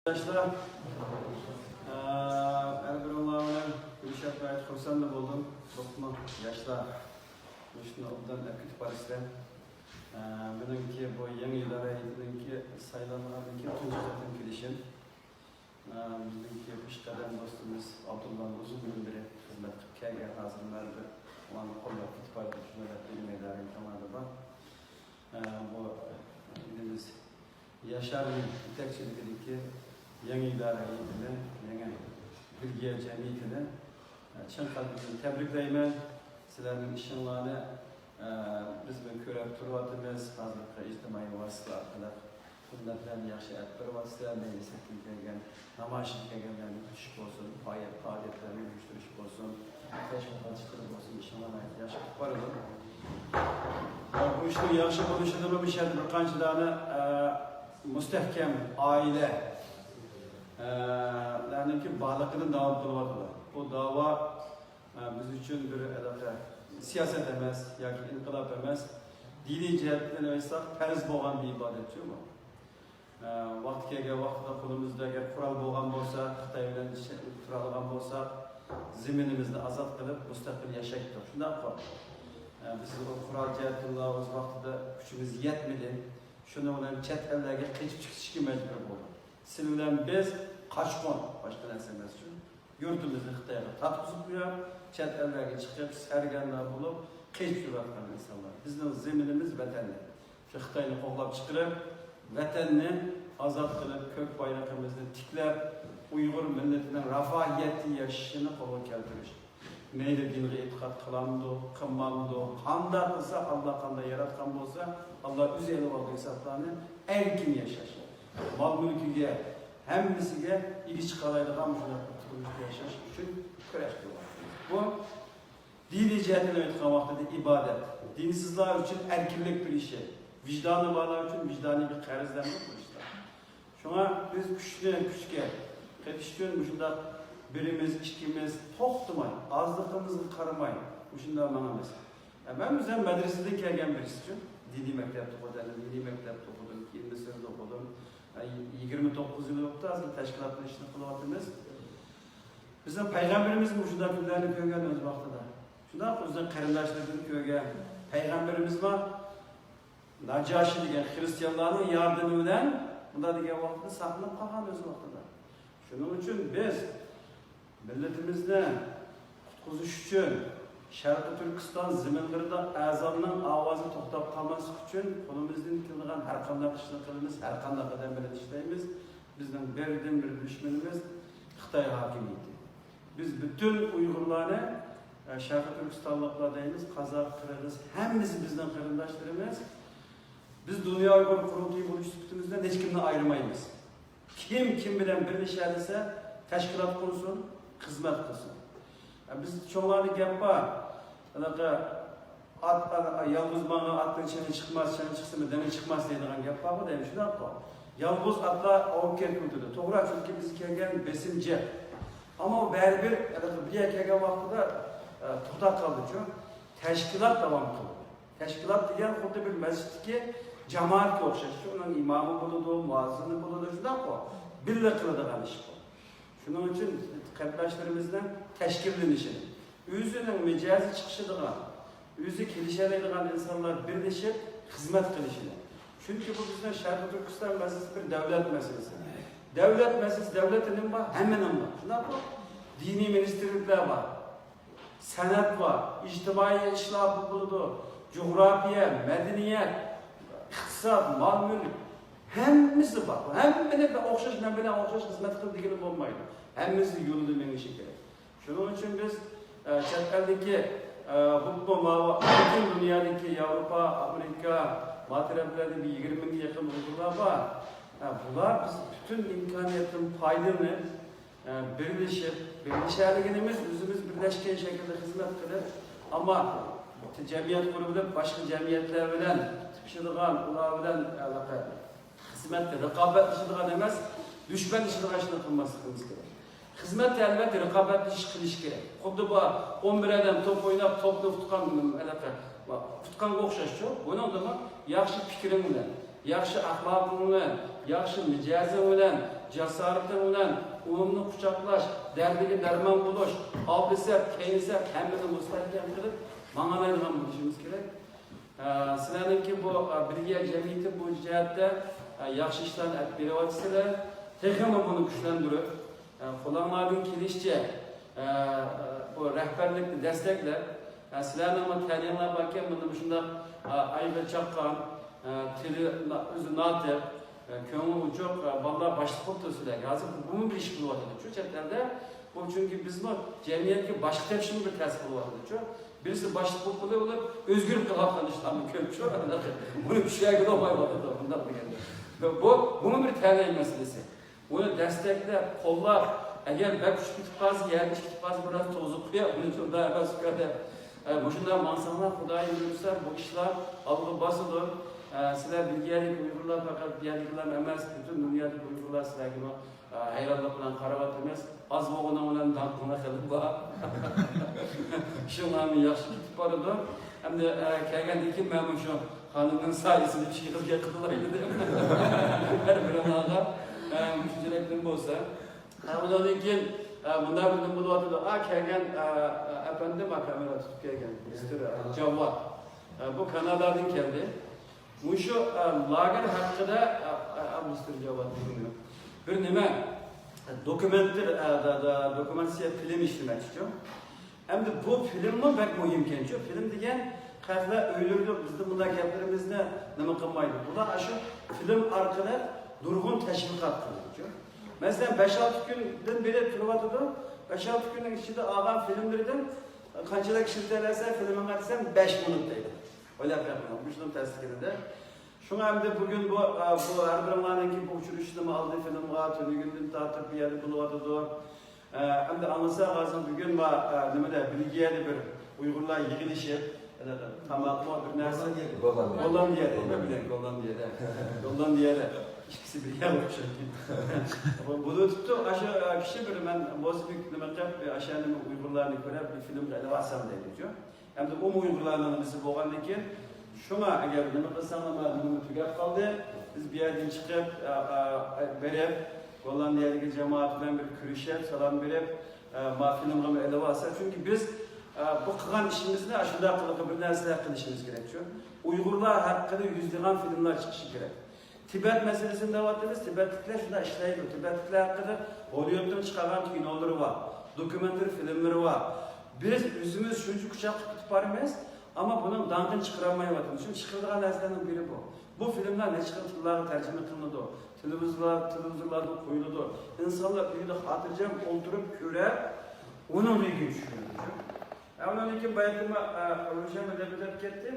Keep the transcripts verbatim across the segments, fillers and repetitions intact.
ياشلار، ئە، ھەر بىرىڭلار بىلەن كۆرۈشۈپ ناھايىتى خۇرسەنلا بولدۇم. بولۇپمۇ ياشلار مۇشۇنى ئوبدان ئەپ كېتىپ بارىسىلەر. ئە، مېنىڭكى بۇ يېڭى ئىدارە ھەيئىتىنىڭكى سايلانغاندىكى تۇنجى قېتىم كېلىشىم. ئە، بىزنىڭكى پېشقەدەم دوستىمىز ئابدۇللا ئۇزۇن يىلدىن بېرى خىزمەت قىلىپ كەلگەن، ھازىر مەن بىر ئۇلارنى قوللاپ كېتىپ بارىدۇ، شۇنداق دەپ بىلمەيدۇ. ئە، بۇ ئىنىمىز ياشارنىڭ يېتەكچىلىكىدىكى يېڭى ئىدارە ھەيئىتىنى، يېڭى بېلگىيە جەمئىيىتىنى، ئە، چىن قەلبىمدىن تەبرىكلەيمەن. سىلەرنىڭ ئىشىڭلارنى، ئە، بىزمۇ كۆرۈپ تۇرۇۋاتىمىز. ھازىرقى ئىجتىمائىي ۋاسىتىلەر ئارقىلىق خىزمەتلەرنى ياخشى ئېلىپ بېرىۋاتىسىلەر. مەيلى سىرتتىن كەلگەن نامايىشقا كەلگەنلەرنى كۈتۈش بولسۇن، پائالىيەت، پائالىيەتلەرنى ئۇيۇشتۇرۇش بولسۇن، تەشۋىقات ئىشلىرى بولسۇن، ئىشىڭلار ناھايىتى ياخشى ئېلىپ بارىدۇ. بۇ ئىشنىڭ ياخشى بولۇشىدىمۇ بۇ يەردە بىر قانچە دانە، ئە، مۇستەھكەم ئائىلە، ئە، لەرنىڭكى بارلىقىدىن داۋام قىلىۋاتىدۇ. بۇ داۋا، ئە، بىز ئۈچۈن بىر ھېلىقى سىياسەت ئەمەس ياكى ئىنقىلاب ئەمەس، دىنىي جەھەتتىن ئېيتساق پەرز بولغان بىر ئىبادەتچۇ بۇ. ئە، ۋاقتى كەلگەن ۋاقتىدا قولىمىزدا ئەگەر قورال بولغان بولسا، خىتاي بىلەن شە-، تۇرالىغان بولساق، زېمىنىمىزنى ئازاد قىلىپ، مۇستەقىل ياشايتتۇق. شۇنداققۇ؟ ئە، بىز ئۇ قورال جەھەتتىنلا ئۆز ۋاقتىدا كۈچىمىز يەتمىدى. شۇنىڭ بىلەن چەت ئەللەرگە قېچىپ چىقىشقا مەجبۇر بولدۇق. سىز بىلەن بىز قاچقۇن، باشقا نەرسە ئەمەسچۇ. يۇرتىمىزنى خىتايغا تارتقۇزۇپ قويۇپ، چەت ئەللەرگە چىقىپ، سەرگەردان بولۇپ، قېچىپ يۈرۈۋاتقان ئىنسانلار. بىزنىڭ زېمىنىمىز ۋەتەندە. شۇ خىتاينى قوغلاپ چىقىرىپ، ۋەتەننى ئازاد قىلىپ، كۆك بايرىقىمىزنى تىكلەپ، ئۇيغۇر مىللىتىنىڭ رىفاھىيەتتە ياشىشىنى قولغا كەلتۈرۈش. مەيلى دىنغا ئېتىقاد قىلامدۇ، قىلمامدۇ، قانداق قىلسا، ئاللا قانداق ياراتقان بولسا، ئاللا ئۆزى ئېلىۋالغان ھېسابلارنى ئەركىن ياشاش. مال-مۈلكىگە، ھەممىسىگە ئىگە چىقالايدىغان مۇشۇنداق بىر تۇرمۇشتا ياشاش ئۈچۈن كۈرەش قىلىۋاتىمىز. بۇ دىنىي جەھەتتىن ئېيتقان ۋاقتىدا ئىبادەت، دىنسىزلار ئۈچۈن ئەركىنلىك بېرىشى، ۋىجدانى بارلار ئۈچۈن ۋىجدانىي بىر قەرزلەرنى بېرىشتۇر. شۇڭا بىز كۈچنى كۈچكە قېتىش ئۈچۈن مۇشۇنداق بىرىمىز، ئىككىمىز توختىماي، ئازلىقىمىزغا قارىماي مۇشۇنداق ماڭىمىز. ئە، مەن ئۆزۈم مەدرىسىدىن كەلگەن بىرسىچۇ. دىنىي مەكتەپتە ئوقۇدۇم، دىنىي مەكتەپتە ئوقۇدۇم، كېيىن مىسىردا ئوقۇدۇم. ئە، يىگىرمە توققۇز يىل بوپتۇ، ھازىر تەشكىلاتنىڭ ئىشىنى قىلىۋاتىمىز. بىزنىڭ پەيغەمبىرىمىز مۇشۇنداق كۈنلەرنى كۆرگەن ئۆز ۋاقتىدا. شۇنداق ئۆزىنىڭ قېرىنداشلىرىنى كۆرگەن. پەيغەمبىرىمىزمۇ ناجاشى دېگەن خىرىستىيانلارنىڭ ياردىمى بىلەن مۇنداق دېگەن ۋاقتىدا ساقلىنىپ قالغان ئۆز ۋاقتىدا. شۇنىڭ ئۈچۈن بىز مىللىتىمىزنى قۇتقۇزۇش ئۈچۈن، شەرقىي تۈركىستان زېمىنلىرىدا ئەزاننىڭ ئاۋازى توختاپ قالماسلىقى ئۈچۈن قولىمىزدىن كېلىدىغان ھەر قانداق ئىشنى قىلىمىز، ھەر قانداق ئادەم بىلەن ئىشلەيمىز. بىزنىڭ بىردىنبىر دۈشمىنىمىز خىتاي ھاكىمىيىتى. بىز پۈتۈن ئۇيغۇرلارنى، ئە، شەرقىي تۈركىستانلىقلار دەيمىز، قازاق، قىرغىز، ھەممىسى بىزنىڭ قېرىنداشلىرىمىز. بىز دۇنيا ئۇيغۇر قۇرۇلتىيى بولۇش سۈپىتىمىزدە ھېچكىمدىن ئايرىمايمىز. كىم كىم بىلەن بىرلىشەلىسە، تەشكىلات قۇرسۇن، خىزمەت قىلسۇن. ئە، بىز چوڭلاردا گەپ بار، ھېلىقى ئات، ئات، يالغۇز ماڭغان ئاتنىڭ چېڭى چىقماس، چېڭى چىقسىمۇ دېڭى چىقماس دەيدىغان گەپ بارغۇ دەيمەن، شۇنداققۇ؟ يالغۇز ئاتلار ئاۋۇپ كەتمىدى. توغرا، چۈنكى بىز كەلگەن بېسىم جىق. ئەمما ئۇ بەرىبىر، ھېلىقى بىر يەرگە كەلگەن ۋاقتىدا، ئە، توختاپ قالدىچۇ. تەشكىلات داۋام قىلدى. تەشكىلات دېگەن خۇددى بىر مەسچىتتىكى جامائەتكە ئوخشاش. ئۇنىڭ ئىمامى بولىدۇ، مۇئەززىنى بولىدۇ، شۇنداققۇ؟ بىللە قىلىدىغان ئىشقۇ. شۇنىڭ ئۈچۈن قېرىنداشلىرىمىزنىڭ تەشكىللىنىشىنى، ئۆزىنىڭ مىجەزى چىقىشىدىغان، ئۆزى كېلىشەلەيدىغان ئىنسانلار بىرلىشىپ خىزمەت قىلىشىنى. چۈنكى بۇ بىزنىڭ شەرقىي تۈركىستان مەسىلىسى بىر دۆلەت مەسىلىسى. دۆلەت مەسىلىسى دۆلەتنىڭ بار، ھەممىنىڭ بار. شۇنداققۇ؟ دىنىي مىنىستىرلىكلەر بار. سەنئەت بار، ئىجتىمائىي ئىشلار بولىدۇ، جۇغراپىيە، مەدەنىيەت، ئىقتىساد، مال-مۈلۈك، ھەممىسى بار. ھەممىنى بىر ئوخشاش، مەن بىلەن ئوخشاش خىزمەت قىل دېگىلى بولمايدۇ. ھەممىسى يولىدا مېڭىشى كېرەك. شۇنىڭ ئۈچۈن بىز، ئە، چەت ئەلدىكى، ئە، بولۇپمۇ ماۋۇ پۈتۈن دۇنيادىكى ياۋروپا، ئامېرىكا، ما تەرەپلەردە بىر يىگىرمە مىڭغا يېقىن ئۇيغۇرلار بار. ئە، بۇلار بىز پۈتۈن ئىمكانىيەتتىن پايدىلىنىپ، ئە، بىرلىشىپ، بىرلىشەلىگىنىمىز، ئۆزىمىز بىرلەشكەن شەكىلدە خىزمەت قىلىپ، ئەمما جەمئىيەت قۇرۇپ، باشقا جەمئىيەتلەر بىلەن تېپىشىدىغان، ئۇلار بىلەن ئالاقە، خىزمەتتە رىقابەتلىشىدىغان ئەمەس، دۈشمەنلىشىدىغان ئىشنى قىلماسلىقىمىز كېرەك. خىزمەتتە، ئەلۋەتتە، رىقابەتلىشىش قىلىش كېرەك. خۇددى بۇ ئون بىر ئادەم توپ ئويناپ، توپنى ئۇتقان، ئۇتقانغا ئوخشاشچۇ. بۇنىڭدىمۇ ياخشى پىكرىڭ بىلەن، ياخشى ئەخلاقىڭ بىلەن، ياخشى مىجەزىڭ بىلەن، جاسارىتىڭ بىلەن ئومۇمنى قۇچاقلاش، دەردىگە دەرمان بولۇش، ئالدى سەپ، كەينى سەپ ھەممىنى مۇستەھكەم قىلىپ ماڭالايدىغان بولۇشىمىز كېرەك. ئە، سىلەرنىڭكى بۇ، ئە، بىلگە جەمئىيىتى بۇ جەھەتتە، ئە، ياخشى ئىشلارنى ئېلىپ بېرىۋاتىسىلەر. تېخىمۇ بۇنى كۈچلەندۈرۈپ، ئە، قولۇڭلاردىن كېلىشىچە، ئە، بۇ رەھبەرلىكنى دەستەكلەپ، ئە، سىلەرنىڭمۇ تەلىيىڭلار باركەن، مۇنداق مۇشۇنداق، ئە، ئايىغى چاققان، ئە، تىلى نا-، ئۆزى ناتىق، ئە، كۆڭلى ئوچۇق، ئە، بالىلار باشلىق بولۇپتۇ سىلەرگە. ھازىر بۇمۇ بىر ئىش قىلىۋاتىدۇ شۇ چەت ئەلدە. بۇ چۈنكى بىزمۇ جەمئىيەتكە باشلىق تېپىشمۇ بىر تەس قىلىۋاتىدۇ شۇ. بىرسى باشلىق بولۇپ بولۇپ بولۇپ ئۆزگىرىپ قېلىۋاتقان ئىشلارمۇ كۆپ شۇ. بۇنى چۈشەنگىلى بولمايۋاتىدۇ بۇنداق دېگەندە. بۇ، بۇمۇ بىر تەلەي مەسىلىسى. ئۇنى دەستەكلەپ، قوللاپ، ئەگەر بەك ئۇچۇپ كېتىپ قالسا، يەردە ئىچىپ كېتىپ قالسا، بىراز توزۇپ قويۇپ، ئۇنى شۇنداق ئەمەس، شۇنداق دەپ، ئە، مۇشۇنداق ماڭساڭلار، خۇدايىم بۇيرۇسا، بۇ ئىشلار ئالغا باسىدۇ. ئە، سىلەر بىلگەنلىك ئۇيغۇرلار پەقەت بۇ يەردىكىلەرلا ئەمەس، پۈتۈن دۇنيادىكى ئۇيغۇرلار سىلەرگىمۇ، ئە، ھەيرانلىق بىلەن قاراۋاتىمىز. ئاز بولغىنىڭ بىلەن داڭقىڭلار خېلى بار. شۇڭلارمۇ ياخشى كېتىپ بارىدۇ. ئەمدى، ئە، كەلگەندىن كېيىن مەنمۇ شۇ خانىمنىڭ سايىسىدا ئىككى قىزغا قىلاي دېدىم. ھەر بىرىڭلارغا، ئە، مۇشۇنچىلىك نېمە بولسا. ئە، ئۇنىڭدىن كېيىن، ئە، مۇنداق بىر نېمە بولۇۋاتىدۇ. ئا، كەلگەن، ئە، ئە، ئەپەندىم، ئا، كامېرا تۇتۇپ كەلگەن، مىستېر، ئە، جاۋاد. ئە، بۇ كانادادىن كەلدى. مۇشۇ، ئە، لاگېر ھەققىدە، ئە، ئە، ئە، مىستېر جاۋاد دېگىنى بىر نېمە، دوكۇمېنتىر، ئە، دا، دا، دوكۇمېنتىسىيە فىلىم ئىشلىمەكچىچۇ. ئەمدى بۇ فىلىممۇ بەك مۇھىمكەنچۇ. فىلىم دېگەن خەقلەر ئۆيلىرىدە بىزنىڭ بۇنداق گەپلىرىمىزنى نېمە قىلمايدۇ. بۇلار ئاشۇ فىلىم ئارقىلىق نۇرغۇن تەشۋىقات قىلىدۇچۇ. مەسىلەن، بەش-ئالتە كۈندىن بېرى تۇرۇۋاتىدۇ. بەش-ئالتە كۈننىڭ ئىچىدە ئالغان فىلىملىرىدىن قانچىلىك ئىشلىتەلەيسەن فىلىمىڭغا دېسەم، بەش مىنۇت دەيدۇ. ئويلاپ بېقىڭ، مۇشۇنىڭ تەسلىكىدە. شۇڭا ئەمدى بۈگۈن بۇ، ئە، بۇ ھەر بىرىڭلارنىڭكى بۇ ئۇچرىشىشنىمۇ ئالدى فىلىمغا تۈنۈگۈندىن تارتىپ بۇ يەردە بولۇۋاتىدۇ. ئە، ئەمدى ئاڭلىساق ھازىر بۈگۈن ما-، ئە، نېمىدە، بېلگىيەدە بىر ئۇيغۇرلار يىغىلىشىپ، تاماقمۇ بىر نەرسە. گوللاندىيەدە. گوللاندىيەدە، نېمە بىلەن گوللاندىيەدە. گوللاندىيەدە. ئىككىسى بىر يەردە ئوخشايدۇ. بۇ، بۇ تۇتتۇق، ئاشۇ، ئە، كىشى بىر مەن بوزبىك نېمە قىلىپ، ئاشۇ نېمە ئۇيغۇرلارنى كۆرۈپ بىر فىلىمغا ئېلىۋالسام دەيدىچۇ. ئەمدى ئۇمۇ ئۇيغۇرلارنىڭ نېمىسى بولغاندىكىن، شۇڭا ئەگەر نېمە قىلساڭلار، مانا نېمە تۈگەپ قالدى. بىز بۇ يەردىن چىقىپ، ئا، ئا، بېرىپ، گوللاندىيەدىكى جامائەت بىلەن بىر كۆرۈشۈپ، سالام بېرىپ، ئا، ما فىلىمغىمۇ ئېلىۋالسا. چۈنكى بىز، ئا، بۇ قىلغان ئىشىمىزنى ئاشۇنداق قىلىپ بىر نەرسىلەر قىلىشىمىز كېرەكچۇ. ئۇيغۇرلار ھەققىدە يۈزلىگەن فىلىملار چىقىشى كېرەك. تىبەت مەسىلىسىنى دەۋاتىمىز، تىبەتلىكلەر شۇنداق ئىشلەيدۇ. تىبەتلىكلەر ھەققىدە ھوللىۋۇدنىڭ چىقارغان كىنولىرى بار، دوكۇمېنتىرى فىلىملىرى بار. بىز ئۆزىمىز شۇنچە كۇچاق قىلىپ كېتىپ بارىمىز، ئەمما بۇنىڭ داڭقىنى چىقىرالمايۋاتىمىز. شۇڭا چىقىدىغان نەرسىلەرنىڭ بىرى بۇ. بۇ فىلىملار نەچچە خىل تىللارغا تەرجىمە قىلىنىدۇ، تېلېۋىزورلار، تېلېۋىزورلاردا قويۇلىدۇ. ئىنسانلار ئۆيىدە خاتىرجەم ئولتۇرۇپ كۆرۈپ، ئۇنىڭدىن كېيىن چۈشىنىدۇ. ئۇنىڭدىن كېيىن بايىتىما، ئە، روشەن بىر گەپ كەتتى.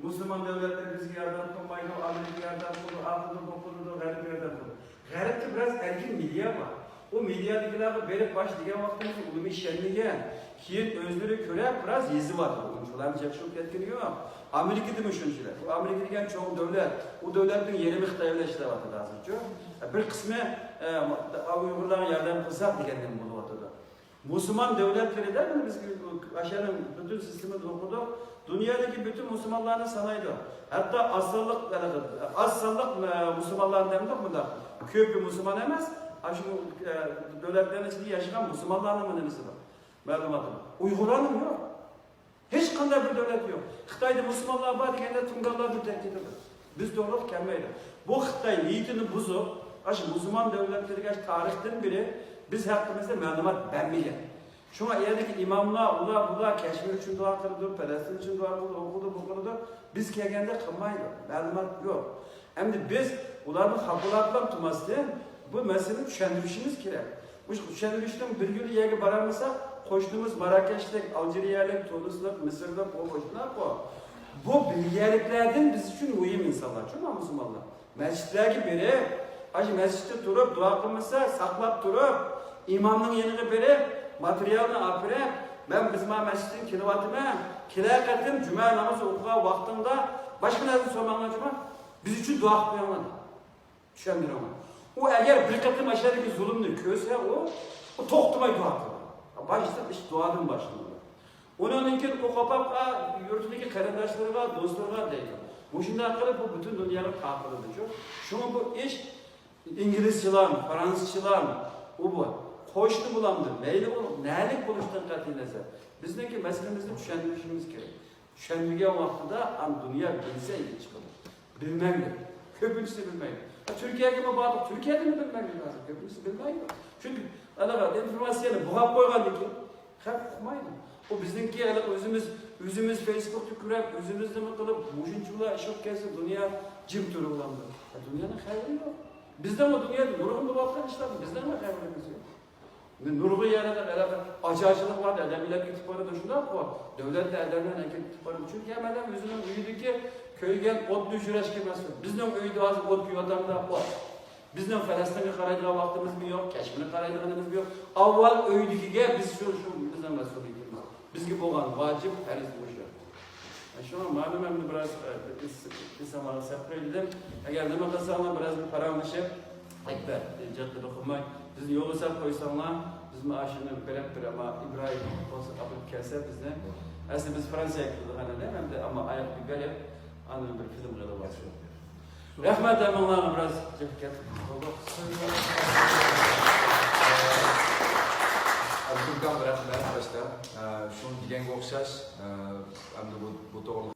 مۇسۇلمان دۆلەتلىرى بىزگە ياردەم قىلمايدۇ، ئامېرىكا ياردەم قىلىدۇ، ئاقىدۇ، بۇ قىلىدۇ، غەرب ياردەم قىلىدۇ. غەربتە بىراز ئەركىن مېدىيا بار. ئۇ مېدىيادىكىلەرگە بېرىپ باش دېگەن ۋاقتىمىزدا ئۇنىمۇ ئىشەنمىگەن. كېيىن ئۆزلىرى كۆرۈپ بىراز يېزىۋاتىدۇ. ئۇنچىۋالا ياخشى بولۇپ كەتكىنى يوق. ئامېرىكىدىمۇ شۇنچىلىك. ئۇ ئامېرىكا دېگەن چوڭ دۆلەت. ئۇ دۆلەتنىڭ يېرىمى خىتاي بىلەن ئىشلەۋاتىدۇ ھازىرچۇ. بىر قىسمى، ئە، ئۇيغۇرلارغا ياردەم قىلساق دېگەندىن بولۇۋاتىدۇ. مۇسۇلمان دۆلەتلىرىدە، مانا بىز ئاشۇنىڭ پۈتۈن سىستېمىدا ئوقۇدۇق. دۇنيادىكى پۈتۈن مۇسۇلمانلارنى سانايدۇ. ھەتتا ئاز سانلىق، ئاز سانلىق، ئە، مۇسۇلمانلارنى دەمدۇق مۇنداق. كۆپى مۇسۇلمان ئەمەس، ئاشۇ، ئە، دۆلەتلەرنىڭ ئىچىدە ياشىغان مۇسۇلمانلارنىڭمۇ نېمىسى بار. مەلۇماتى بار. ئۇيغۇرلارنىڭ يوق. ھېچقانداق بىر دۆلەت يوق. خىتايدا مۇسۇلمانلار بار دېگەندە تۇڭگانلار بىر تەھدىت قىلىدۇ. بىز توغرىلىق كەلمەيدۇ. بۇ خىتاي نىيىتىنى بۇزۇپ، ئاشۇ مۇسۇلمان دۆلەتلىرىگە تارىختىن بېرى بىز ھەققىمىزدە مەلۇمات بەرمىگەن. شۇڭا ئۇ يەردىكى ئىماملار، ئۇلار، بۇلار كەشمىر ئۈچۈن دۇئا قىلىدۇ، پەلەستىن ئۈچۈن دۇئا قىلىدۇ، ئۇ قىلىدۇ، بۇ قىلىدۇ. بىز كەلگەندە قىلمايدۇ. مەلۇمات يوق. ئەمدى بىز ئۇلارنى خاپىلاپ تۇرماستىن، بۇ مەسىلىنى چۈشەندۈرۈشىمىز كېرەك. مۇشۇ چۈشەندۈرۈشنىڭ بىر يولى يەرگە بارالمىساق، قوشنىمىز ماراكەشلىك، ئالجىرىيەلىك، تۇنىسلىق، مىسىرلىق، ئۇ قوشنىلارغۇ. بۇ بىلگەنلىكلەردىن بىز ئۈچۈن مۇھىم ئىنسانلار، چۈنكى مۇسۇلمانلار. مەسچىتلەرگە بېرىپ، ئاشۇ مەسچىتتە تۇرۇپ دۇئا قىلمىسا، ساقلاپ تۇرۇپ، ئىمامنىڭ يېنىغا بېرىپ، ماتېرىيالنى ئاپىرىپ، مەن بىز ما مەسچىتتىن كېلىۋاتىمەن، كېلەر قېتىم جۈمە نامىزى ئوقۇغان ۋاقتىڭدا باشقا نەرسىنى سورىماڭلار جۇما، بىز ئۈچۈن دۇئا قىلىپ قويۇڭلار دەپ چۈشەندۈرۈڭلار. ئۇ ئەگەر بىر قېتىم ئاشۇ يەردىكى زۇلۇمنى كۆرسە، ئۇ، ئۇ توختىماي دۇئا قىلىدۇ. باشتا ئىش دۇئادىن باشلىنىدۇ. ئۇنىڭدىن كېيىن ئۇ قاپاققا يۇرتىدىكى قېرىنداشلىرىغا، دوستلىرىغا دەيدۇ. مۇشۇنداق قىلىپ بۇ پۈتۈن دۇنياغا تارقىلىدۇ. شۇ-، شۇڭا بۇ ئىش ئىنگلىزچىلار، فرانسىزچىلار، ئۇ بۇ. قوشنا بولامدۇ، مەيلى بولۇپ، نەلىك بولۇشتىن قەتئىينەزەر. بىزنىڭكى مەسىلىمىزنى چۈشەندۈرۈشىمىز كېرەك. چۈشەنمىگەن ۋاقتىدا ئان دۇنيا بىلسە ئىلىپ چىقىدۇ. بىلمەيدۇ. كۆپىنچىسى بىلمەيدۇ. ھە، تۈركىيەگىمۇ باردۇق، تۈركىيەدىمۇ بىلمەيدۇ ھازىر. كۆپىنچىسى بىلمەيدۇ. چۈنكى ئاناغا ئىنفورماتسىيەنى بوغاپ قويغاندىن كېيىن خەق ئۇقمايدۇ. ئۇ بىزنىڭكى ھېلىقى ئۆزىمىز، ئۆزىمىز فېيسبۇكتا كۆرۈپ، ئۆزىمىز نېمە قىلىپ، مۇشۇنچىلا ئىش بولۇپ كەلسە دۇنيا جىم تۇرۇۋالىدۇ. ھە، دۇنيانىڭ خەۋىرى يوق. بىزدىمۇ دۇنيادا نۇرغۇن بولۇۋاتقان ئىشلار، بىزنىڭمۇ خەۋىرىمىز يوق. نۇرغۇن يەردە ھېلىقى ئاچارچىلىق بار، ئادەملەر كېتىپ بارىدۇ، شۇنداققۇ. دۆلەتتە ئادەملەر كېتىپ بارىدۇ. چۈنكى ھەممە ئادەم ئۆزىنىڭ ئۆيىدىكى كۆيگەن ئوتنى ئۆچۈرۈشكە مەسئۇل. بىزنىڭ ئۆيدە ھازىر ئوت كۆيۈۋاتامدا ئوت. بىزنىڭ پەلەستىنگە قارايدىغان ۋاقتىمىزمۇ يوق، كەچمىنى قارايدىغىنىمىزمۇ يوق. ئاۋۋال ئۆيدىكىگە بىز شۇ، شۇ بىزنىڭ مەسئۇلىيىتىمىز. بىزگە بولغان ۋاجىپ پەرز مۇشۇ. شۇڭا مانا مەن بىراز، ئە، ئىس-، ئىنسانلارغا سەپ قويدۇم. ئەگەر نېمە قىلساڭلار، بىراز پاراڭلىشىپ، ئەكبەر، ئىجادلىرى قىلماي، بىزنى يولغا سەپ قويساڭلار، بىزمۇ ئاشۇنى بېرىپ بىر، ئەمما ئىبراھىم بولسا ئاپىرىپ كەلسە بىزنى. ئەسلى بىز فرانسىيەگە كېتىدىغان ئىدى، ئەمدى ئەمما ئاياغ بېرىپ، ئاندىن بىر فىلىم قىلىۋاتىمىز. رەھمەت، ھەممىڭلارغا بىراز جىق گەپ قىلدۇق. ئەبدۇلكام رەھمەت باشتا. ئە، شۇنى دېگەنگە ئوخشاش، ئە، ئەمدى بۇ، بۇ توغرىلىق